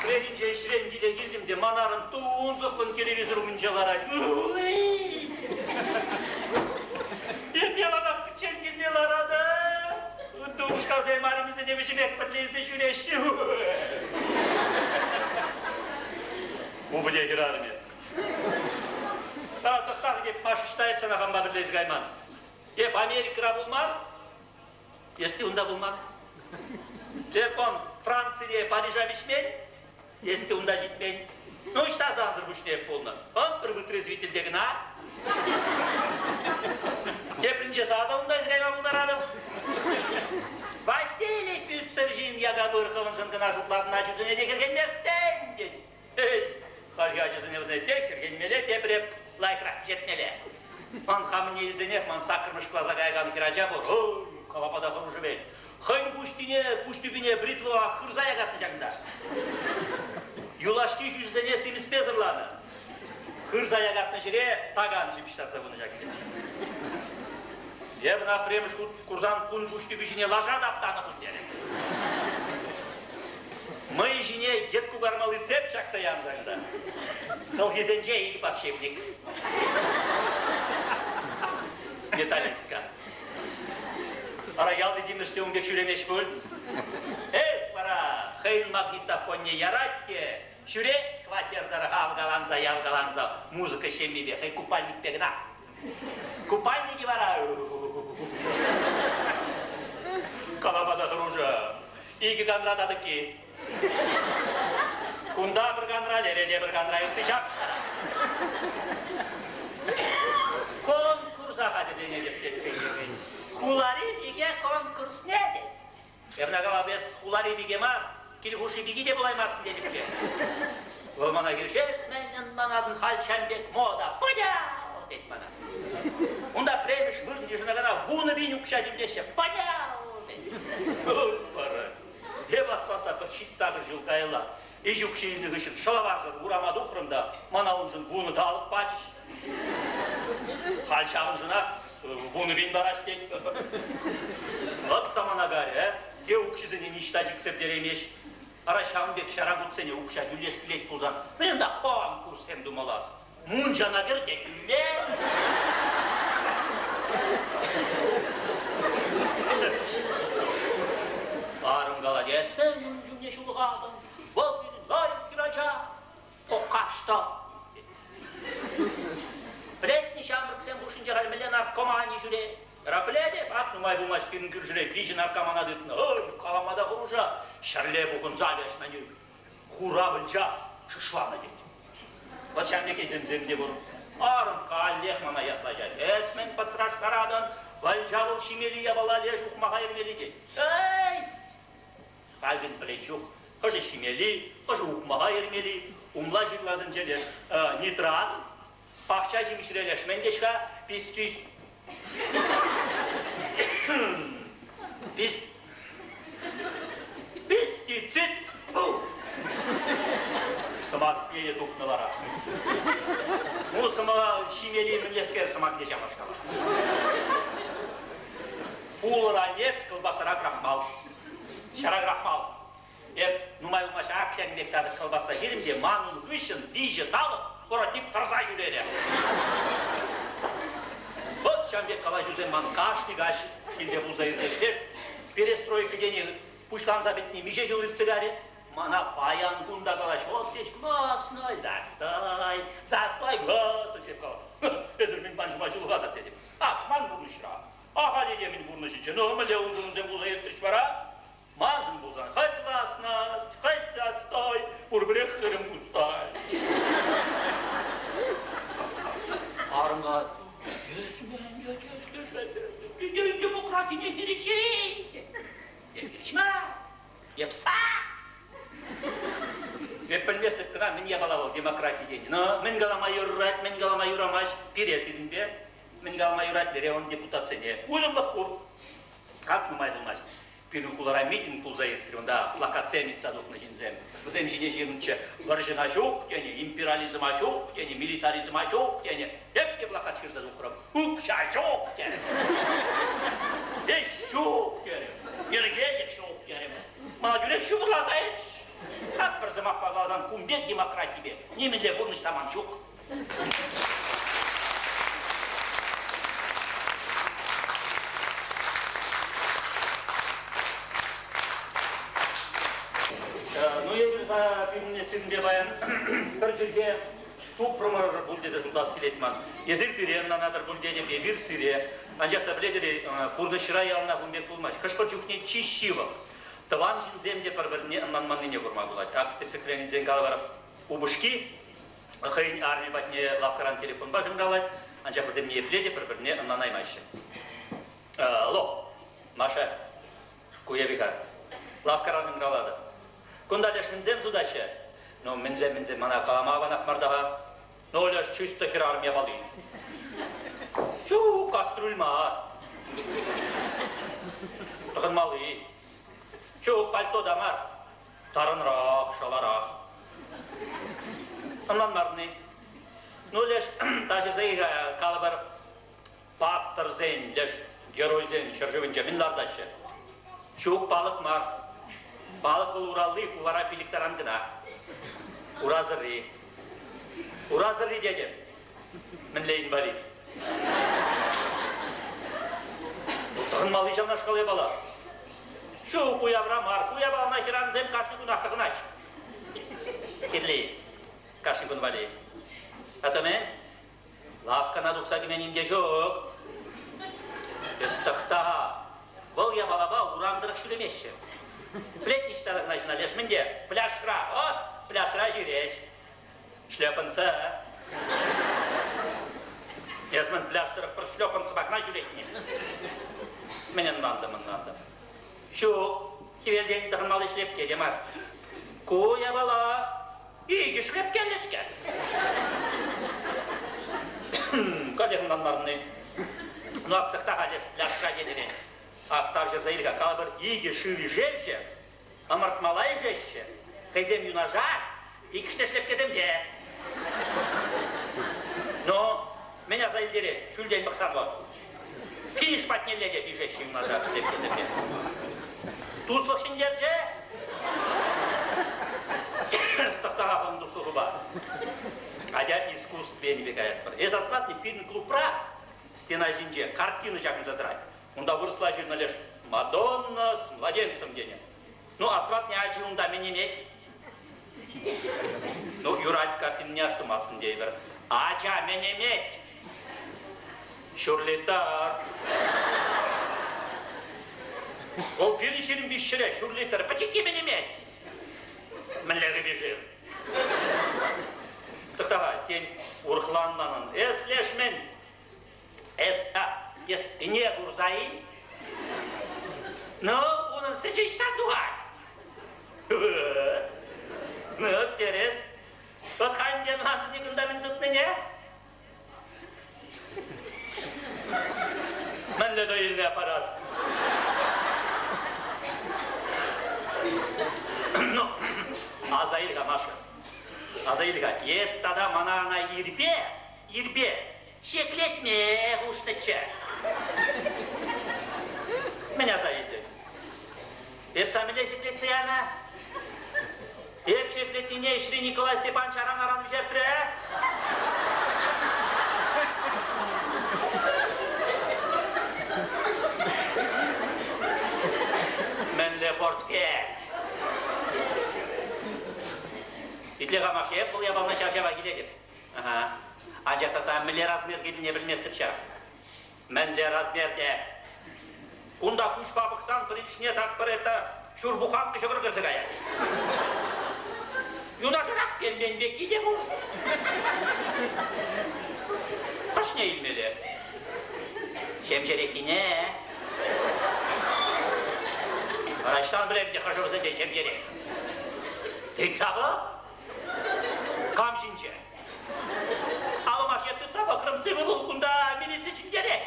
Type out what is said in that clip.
Пӗррехинче ӗҫрен киле килтӗм те ман арӑм тунсӑхлӑн телевизор умӗнче ларать. Эп яланах пӗччен килте ларатӑп. Ытти упӑшкасем арӑмӗсене вӗҫӗмех пӗрле илсе ҫӳреҫҫӗ. Упӑте хӗрарӑмӗ. Тӑхтах, эп Маша ӑҫта эп сана хампа пӗрле илсе кайман. Эп Америкӑра пулман, Если унта пулман. Эп он Францире Парижа виҫмен, если унта ҫитмен. Ну, ӑҫта сансӑр пуҫне эп пулнӑ? Ӑн пӗр вытрезвительте кӑна. Тепринче сада унта илсе кайма пултаратӑп. Василий пӳтсӗр ҫын Якапыр хӑвӑншӑн кӑна шутлатӑн ачусене те хӗрхенместен, тет. Эй, хальхи ачасене вӗсене те хӗрхенмелле, тепре лайӑхрах пӗҫертмелле. Ман хамӑнне илсенех ман саккӑрмӗш класа каякан хӗрача пур. Ой, калама та хӑрушӑ вӗт. Хӑйӗн пуҫтине, пуҫ тӳпине бритвӑпа хырса якатнӑ ҫакӑнта. Юлашки ҫӳҫӗсене симӗспе сӑрланӑ. Хырса якатнӑ ҫӗре такан ҫыпӑҫтарса пынӑ ҫак Эп ӑна пӗрремӗш хут курсан кун пуҫ тӳпи ҫине лаша таптанӑ пуль терӗм. Мӑй ҫине йӗп кукармалли цеп ҫакса янӑ ӗнтӗ. Хӑлхисенче икӗ подшипник. Металлистка. Ара ялти тимӗрҫте ун пек ҫӳремест пуль. Эх, вара хӑйӗн магнитофонне ярать те ҫӳрет хваттер тӑрӑх авкаланса-явкаланса музыка ҫеммипе хӑй купальникпе кӑна. Купальникӗ вара калама та хӑрушӑ. Икӗ канра татӑкки. Кунта пӗр канра, лере тепӗр канра ытти ҫап-ҫара. Конкурса хатӗрленетӗп тет хӑйне Хулари пике конкурсне тет. Эп ӑна калап, эс хулари пике мар, кил хушши пики те пулаймастӑн тетӗп те. Вӑл мана килӗшес-мӗн ӑнланатӑн халь ҫам пек мода, понял, тет мана. Унта пӗрремӗш вырӑн йышӑнакана 10,000 укҫа тӳлеҫҫӗ, понял, тет. Вара эп асласа пӗр ҫитсакӑр ҫул каялла ӗҫ укҫи илнӗ хыҫҫӑн шӑлаварсӑр урама тухрӑм та мана уншӑн 10 талӑк пачӗҫ. Халь ҫавӑншӑнах 10,000 параҫ тет. Вӑт самана карӗ, ә? Те укҫисене ниҫта чиксе пӗтереймест. Ара ҫавӑн пек ҫара кутсене укҫа тӳлес килет пулсан, мӗн унта конкурссем тумалла? Мунчана кӗр те тӳле. Арӑм калать, эс мӗн ун чухне ҫулӑхатӑн? Вӑл пирӗн лайӑх хӗрача. Покашто. Пӗлетни ҫамрӑксем хушшинче халь мӗнле наркомани ҫӳрет? Вара пӗлетӗп, ах, нумай пулмасть пирӗн кӳршӗре виҫӗ наркомана тытнӑ. Ой, калама та хӑрушӑ. Ҫӗрле пухӑнса лешмӗнӳ. Хура вӑлча шӑшланӑ тет. Вӑт ҫав пек этемсем те пур. Арӑм каллех мана ятлаҫать. Эс мӗн пӑтраштаратӑн? Вӑлча вӑл ҫимелли япала леш ухмаха ермелли тет. Эй! Халь пӗлет чух хӑшӗ ҫимелли, хӑшӗ ухмаха ермелли, умла ҫырласенче леш нитрат, пахча ҫимӗҫре лешмен те-ҫка, пис-тӳс. Пис пестицид. Сӑмах пире тухнӑ вара. Ну, сӑмаха ҫимелли мӗнлескер сӑмахне ҫавнашкал. Пулӑра нефть, кӑлпасара крахмал. Ҫара крахмал. Эп нумай пулмасть ак ҫак пек татӑк кӑлпасса ҫирӗм те ман ун хыҫҫӑн виҫӗ талӑк поротник тӑрса ҫӳрерӗ. Вӑт ҫав пек калаҫусем ман кашни каҫ килте пулса иртеҫҫӗ. Перестройка тени пуҫланса пӗтни миҫе ҫул иртсе кайрӗ? Мана паян кун та калаҫ, вот здесь классный, застой, застой, классный, деп калап. Эсир мӗн ман ҫума ҫулӑхатӑр тетӗп. Ах, ман пурнӑҫра. Ахаль этемӗн пурнӑҫӗнче, ну, мӗнле улшӑнусем пулса иртрӗҫ вара? Маншӑн пулсан хӑть гласность, хӑть застой, пурпӗрех хырӑм пустай. Арӑмга демократине хирӗҫет. Эп хирӗҫ мар, эп са. Эп пӗлместӗп кӑна, мӗн япала вӑл демократи тени. Но мӗн калама юрать, мӗн калама юрамасть пире сирӗнпе. Мӗн калама юрать лере он депутатсене. Уйрӑмлӑх пур. Ак нумай пулмасть. Пирӗн хулара митинг пулса иртрӗ, унта плакатсем йӑтса тухнӑ ҫынсем. Вӗсем ҫине ҫырнӑччӗ: вӑрҫӑна ҫук тенӗ, империализма ҫук тенӗ, милитаризма ҫук тенӗ. Эп те плакат ҫырса тухрӑм. Укҫа ҫук терӗм. Ӗҫ ҫук терӗм. Йӗркелӗх ҫук терӗм. Мана тӳрех ҫупӑрласа илчӗҫ. Пӗр сӑмахпа каласан, кун пек демократипе нимӗнле пурнӑҫ та ман ҫук. Ну, эпир пирӗн сирӗнпе паян пӗр чӗлхе тупрӑмӑр пуль тесе шутлас килет ман. Эсир пире ӑнланатӑр пуль тетӗп, эпир сире. Анчах та пӗлетӗр-и, пурнӑҫра яланах ун пек пулмасть. Хӑш-пӗр чухне чи ҫывӑх тӑван ҫынсем те пӗр-пӗрне ӑнланманнине курма пулать. Ак тӗслӗхрен илсен калӑпӑр, упӑшки хӑйӗн арӑмӗ патне лавккаран телефонпа шӑнкӑравлать, анчах вӗсем ниепле те пӗр-пӗрне ӑнланаймаҫҫӗ. Алло, Маша, ку эпӗ-ха. Лавккаран шӑнкӑравлатӑп. Кунта леш мӗнсем сутаҫҫӗ? Ну, мӗнсем-мӗнсем, мана калама аванах мар та-ха. Ну, леш чисто хӗрарӑм япали. Ҫук, кастрюль мар. Тӑхӑнмалли. Ҫук, пальто та мар. Тарӑнрах, шаларах. Ӑнланмарӑн-и? Ну, леш, тавҫӑрса калӑпӑр, паттӑрсен, леш, геройсен ҫӗршывӗнче мӗн лартаҫҫӗ? Ҫук, палӑк мар. Палӑк вӑл уралли, ку вара пилӗк таран кӑна. Урасӑрри. Урасӑрри тетӗп. Мӗнле инвалид? Тӑхӑнмалли ҫавнашкал япала. Ҫук, уявра мар. Ку япалана хӗрарӑмсем кашни кунах тӑхӑнаҫҫӗ. Кирлӗ-и? Кашни кун валли. А то мӗн? Лавккана тухса кӗме ним те ҫук. Эс тӑхта. Вӑл япалапа урам тӑрӑх ҫӳремеҫҫӗ. Плетнич тарӑхна ҫына леш мӗнте? Пляжра. О, пляжра ҫӳреҫ. Шлепанца. Эс мӗн пляж тӑрӑх пӗр шлепанцпа кӑна ҫӳретни? Мӗн ӑнлантӑм, ӑнлантӑм. Ҫук, хӗвелтен тӑхӑнмалли шлепке те мар. Ку япала икӗ шлепкеллӗ-ҫке. Каллех ӑнланмарӑн-и? Ну, ак тӑхта-ха леш пляжра тенӗрен. Ак тавҫӑрса ил-ха, калӑпӑр, икӗ шыв ишевҫӗ ӑмӑртмалла ишеҫҫӗ. Хӑйсем юнашар, иккӗшне шлепкесем те. Ну, мӗн аса илтерет, ҫӳлтен пӑхсан вӑл. Финиш патнелле те ишеҫҫӗ юнашар шлепкесемпе. Туслӑх ҫӗнтерчӗ. Тӑхтарах ун туслӑхупа. Атя искусство енӗпе каятпӑр. Эс астӑватни пирӗн клубра стена ҫинче картина ҫакӑнса тӑрать. Унта вырӑсла ҫырнӑ леш «Мадонна с младенцем» тенӗ. Ну, астӑватни ачи унта мӗн имет? Ну, юрать, картинине астумастӑн тейӗпӗр. Ача мӗн имет? Ҫур литр. Вӑл пирӗн 23-ре ҫур литр пӗчӗкки мӗн имет? Мӗнле рыбешир? Тӑхта-ха, тен, урӑхланманӑн. Эс леш мӗн? Эс, а, эс ӗне курса-и? Ну, унӑн сӗчӗ ӑҫтан тухать? Ну, тӗрӗс. Вӑт халь ӗнтӗ ӑнлантӑн-и кунта мӗн сутнине? Мӗнле доильный аппарат? Ну, аса ил-ха, Маша. Аса ил-ха, эс тата мана ӑна ирпе, ирпе ҫеклетме хушнӑччӗ. Мӗн аса илтӗн? Эп сан мӗнле ҫӗклетсе янӑ? Эп ҫӗклетнине ӗҫри Николай Степанович аран-аран вӗҫертрӗ. Мӗнле портфель? Итле-ха, Маша, эп вӑл япалана ҫав-ҫавах илетӗп. Ага. Анчах та сан мӗнле размер кирлине пӗлместӗп ҫав. Мӗнле размерте? Кунта куҫпа пӑхсан пӗриншне так пӗр это ҫур буханка ҫӑкӑр кӗрсе каять. Юнашарах пельмень пекки те пур. Хӑшне илмелле? Ҫемҫереххине. Враҫтан пӗлем те хӑшӗ вӗсенчен ҫемҫерех. Тытса пӑх. Кам ҫинче? Алӑма шеп тытса пӑхрӑм, сывӑ пул, кунта милици ҫӗнтерет.